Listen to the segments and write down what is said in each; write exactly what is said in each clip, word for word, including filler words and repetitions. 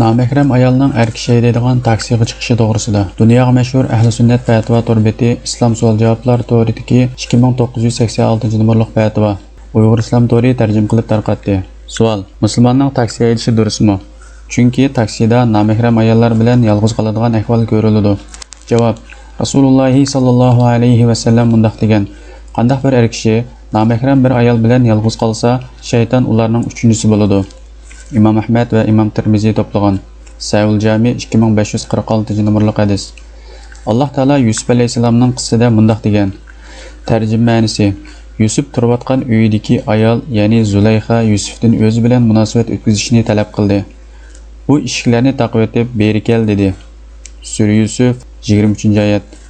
نامەھرەم ئايالنىڭ ئەر كىشى ھەيدەيدىغان تاكسىغا چىقىشى توغرىسىدا دۇنياغا مەشھۇر ئەھلى سۈننەت پەتىۋا تور بېتى ئىسلام سوئال جاۋابلار تورىدىكى ئىككى مىڭ توققۇز يۈز سەكسەن ئالتىنچى نومۇرلۇق پەتىۋا. ئۇيغۇر ئىسلام تورى تەرجىمە قىلىپ تارقاتتى. سوئال: مۇسۇلماننىڭ تاكسى ھەيدىشى دۇرۇسمۇ؟ چۈنكى تاكسىدا نامەھرەم ئاياللار بىلەن يالغۇز قالىدىغان ئەھۋال كۆرۈلىدۇ. جاۋاب: رەسۇلۇللاھى ساللاللاھۇ ئەلەيھى ۋەسەللەم مۇنداق دېگەن: قانداق بىر ئەر كىشى نامەھرەم بىر ئايال بىلەن يالغۇز قالسا، شەيتان ئۇلارنىڭ ئۈچىنچىسى بولىدۇ. ئىمام ئەھمەد ۋە ئىمام تىرمىزى توپلىغان. سەھىھۇل جامى ئىككى مىڭ بەش يۈز قىرىق ئالتىنچى نومۇرلۇق ھەدىس. ئاللاھ تائالا يۈسۈپ ئەلەيھىسسالامنىڭ قىسسىسىدا مۇنداق دېگەن. تەرجىمە مەنىسى: يۈسۈپ تۇرۇۋاتقان ئۆيىدىكى ئايال، يەنى زۇلەيخا يۈسۈپتىن ئۆزى بىلەن مۇناسىۋەت ئۆتكۈزۈشنى تەلەپ قىلدى. ئۇ ئىشىكلەرنى تاقىۋېتىپ، بېرى كەل، دېدى. سۈرە يۈسۈف، يىگىرمە ئۈچىنچى ئايەت.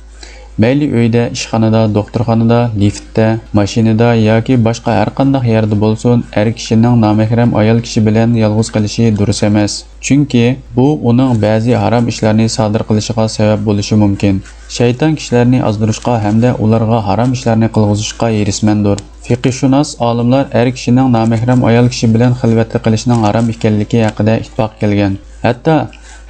مەيلى ئۆيدە، ئىشخانىدا، دوختۇرخانىدا، لىفتتا، ماشىنىدا ياكى باشقا ھەرقانداق يەردە بولسۇن، ئەر كىشىنىڭ نامەھرەم ئايال كىشى بىلەن يالغۇز قېلىشى دۇرۇس ئەمەس. چۈنكى بۇ ئۇنىڭ بەزى ھارام ئىشلارنى سادىر قىلىشىغا سەۋەب بولۇشى مۇمكىن. شەيتان كىشىلەرنى ئازدۇرۇشقا ھەمدە ئۇلارغا ھارام ئىشلارنى قىلغۇزۇشقا ھېرىسمەندۇر. فىقىھشۇناس ئالىملار ئەر كىشىنىڭ نامەھرەم ئايال كىشى بىلەن خىلۋەتتە قېلىشنىڭ ھارام ئىكەنلىكى ھەققىدە ئىتتىپاق كەلگەن. ھەتتا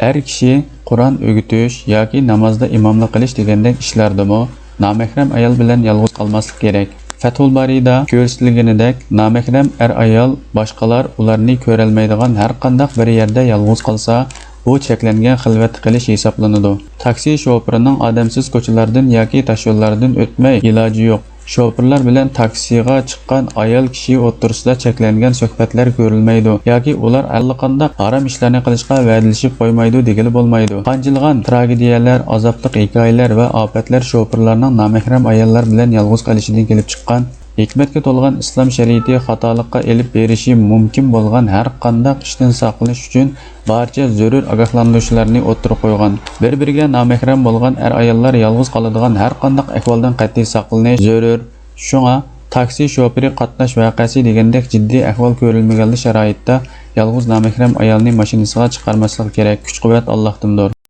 ئەر كىشى قۇرئان ئۆگىتىش ياكى نامازدا ئىماملىق قىلىش دېگەندەك ئىشلاردىمۇ نامەھرەم ئايال بىلەن يالغۇز قالماسلىق كېرەك. فەتھۇل بارىدا كۆرسىتىلگىنىدەك، نامەھرەم ئەر-ئايال باشقىلار ئۇلارنى كۆرەلمەيدىغان ھەرقانداق بىر يەردە يالغۇز قالسا، بۇ چەكلەنگەن خىلۋەتتە قېلىش ھېسابلىنىدۇ. تاكسى شوپۇرىنىڭ ئادەمسىز كوچىلاردىن ياكى تاشيوللاردىن ئۆتمەي ئىلاجى يوق. شوپۇرلار بىلەن تاكسىغا چىققان ئايال كىشى ئوتتۇرىسىدا چەكلەنگەن سۆھبەتلەر كۆرۈلمەيدۇ ياكى ئۇلار ئاللىقانداق ھارام ئىشلارنى قىلىشقا ۋەدىلىشىپ قويمايدۇ دېگىلى بولمايدۇ. قانچىلىغان تراگېدىيەلەر، ئازابلىق ھېكايىلەر ۋە ئاپەتلەر شوپۇرلارنىڭ نامەھرەم ئاياللار بىلەن يالغۇز قېلىشىدىن كېلىپ چىققان. ھېكمەتكە تولغان ئىسلام شەرىئىتى خاتالىققا ئېلىپ بېرىشى مۇمكىن بولغان ھەر قانداق ئىشتىن ساقلىنىش ئۈچۈن بارچە زۆرۈر ئاگاھلاندۇرۇشلارنى ئوتتۇرىغا قويغان. بىر-بىرىگە نامەھرەم بولغان ئەر-ئاياللار يالغۇز قالىدىغان ھەر قانداق ئەھۋالدىن قەتئىي ساقلىنىش زۆرۈر. شۇڭا، تاكسى شوپۇرى قاتناش ۋەقەسى دېگەندەك جىددىي ئەھۋال كۆرۈلمىگەنلا شارائىتتا يالغۇز نامەھرەم ئايالنى ماشىنىسىغا چىقارماسلىقى كېرەك. كۈچ-قۇۋۋەت ئاللاھتىندۇر.